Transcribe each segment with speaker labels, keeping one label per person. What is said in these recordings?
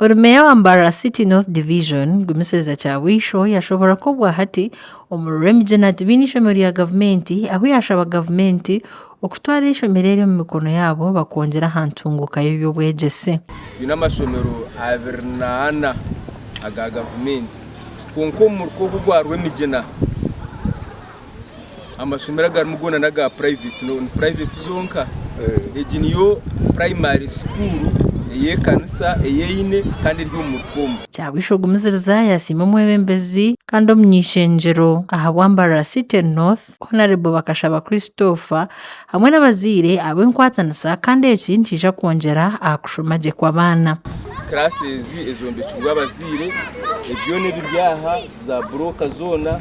Speaker 1: Ori Meeya wa Mbarara City North Division, Gumisiriza Kyabwisho yashoborora ku obwahati omuri Rwemigyina tibaine eishomero rya gavumenti ahu yashaba gavumenti okutwara eishomero eri omu mikono yaabo bakongyera aha ntunguuka y'eby'obwegyese.
Speaker 2: Twine amashomero 24 aga gavumenti kwonka omu muruka ogu ogwa Rwemigyina amashomero agarimu goona n'aga purayiveti ni purayiveti zonka. Egi niyo purayimari sukuuru ey'ekanisa ei eine kandi eri omu muruka omu.
Speaker 1: Kyabwisha ogumisiriza yasiima omwebembezi kandi omuny'eishengyero ahabwa Mbarara City North, Honarebo Bakashaba Christopher hamwe n'abazaire ahabw'enkwatanisa kandi eki nikiija kwongyera aha kushoma gye kw'abaana.
Speaker 2: Kiraasi ezi ezombekirwe abazaire, ebi byona ebiri aha za burooka zoona,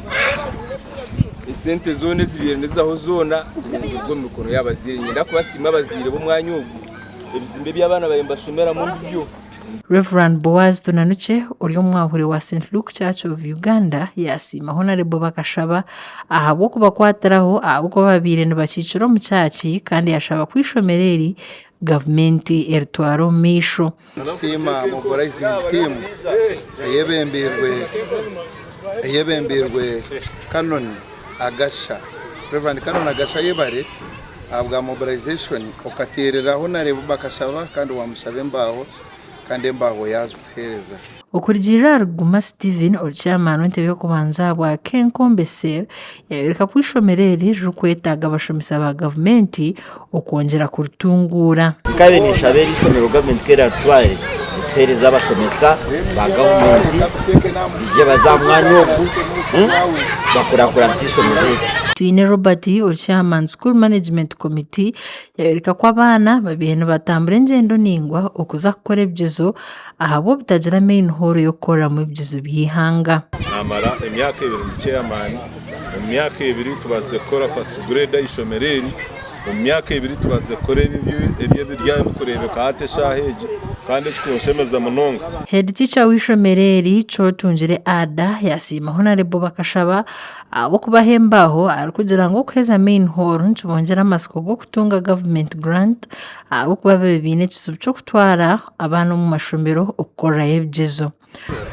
Speaker 2: esente zoona ezibaire nizizaho zoona zibaire niziruga omu mikono y'abazaire. Niinyenda kubasiima abazaire b'omwanya ogu, ebizimbe ebi abaana baabaire nibashomeramu nibyo.
Speaker 1: Rev. Boaz Tunanukye ori omwahuri wa St Luke Church of Uganda yasiima Honarebo Bakashaba ahabw'okubakwatiraho ahabw'okuba babaire nibakiikira omu kyaki kandi yashaba ku eishomero eri gavumenti eritwara omu maisho.
Speaker 3: Nitusiima Mobilizing Team eyebembeirwe eyebembeirwe Canon Agasha. Rev. Canon Agasha ayebare ahabwa mobilization okateerera Honarebo Bakashaba kandi wamushaba embaaho kandi embaaho yaazituheereza.
Speaker 1: Okurugiirira ahari Guma Steven ori chairman w'entebe y'okubanza ahabwa Kenkombe Cell yayoreka ku eishomero eri ririkwetaaga abashomesa ba gavumenti okwongyera kuritunguura.
Speaker 4: Nkabaire ninshaba eri ishomero gavumenti ku eraritware etuheereze abashomesa ba gavumenti baije baze aha mwanya ogu bakurakuranise eishomero eri.
Speaker 1: Twine Robert ori chairman School Management Committee yayoreka ku abaana babaire nibatambura engyendo ndaingwa okuza kukora ebigyezo ahabw'obutagira main hall y'okukoreramu ebigyezo by'eihanga.
Speaker 5: Naamara emyaka ebiri ndi chairman. Omu myaka ebiri tubaasize kukora first grade aha ishomero eri. Omu myaka ebiri tubaasize kukora ebi ebiri aha ebirikureebeka hati eshaaha egi kandi ekikunshemeza munonga.
Speaker 1: Head teacher w'eishomero eri, Kyotungire Ada yasiima Honarebo Bakashaba ahabw'okubaha embaho arikugira ngu okuheza main hall nikibongyera amatsiko g'okutunga government grant ahabw'okuba babaire baine ekizibu ky'okutwara abaana omu mashomero okukorerayo ebigyezo.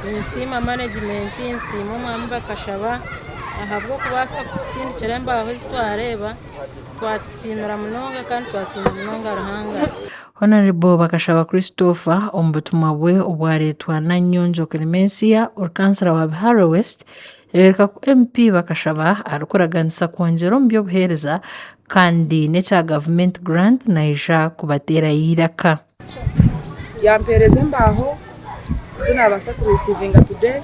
Speaker 6: Ninsiima manegimenti, nsiima omwami Bakashaba ahabw'okubaasa kutusindikira embaaho ezi twareeba, twakisiimira munonga kandi twasiima munonga Ruhanga.
Speaker 1: Honarebo Bakashaba Christopher omu butumwa bwe obwareetwa Nanyonjo Clemencia ori kansara wa Bihare West yayoreka ku MP Bakashaba arikuraganisa kwongyera omu by'obuheereza kandi n'ekya gavumenti grant naija kubateerayo eiraka.
Speaker 7: Yampeereza embaaho zi naabaasa kurisiivinga today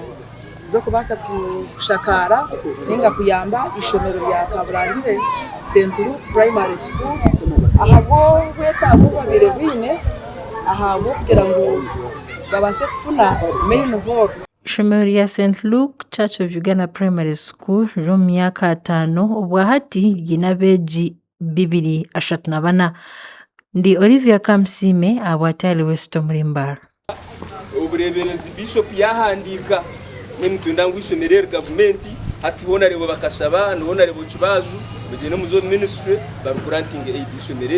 Speaker 7: z'okubaasa kushakaara nainga kuyamba eishomero rya Kaburangire St Luke Primary School ahabw'obwetaago obu babaire baine ahabw'okugira ngu babaase kufuna main hall.
Speaker 1: Eishomero rya St Luke Church of Uganda Primary School riri omu myaka ataano obwahati ryine abeegi 234. Ndi Olivia Kamusiime ahabwa Tile West omuri Mbarara.
Speaker 2: Obureeberezi Bishop yaahandiika, Mbwenu nitwenda ngu eishomero eri gavumenti hati hoona reebo bakashaba, hoona reebo Kibaaju mugyende muze omu ministry barigurantinge aid eishomero eri.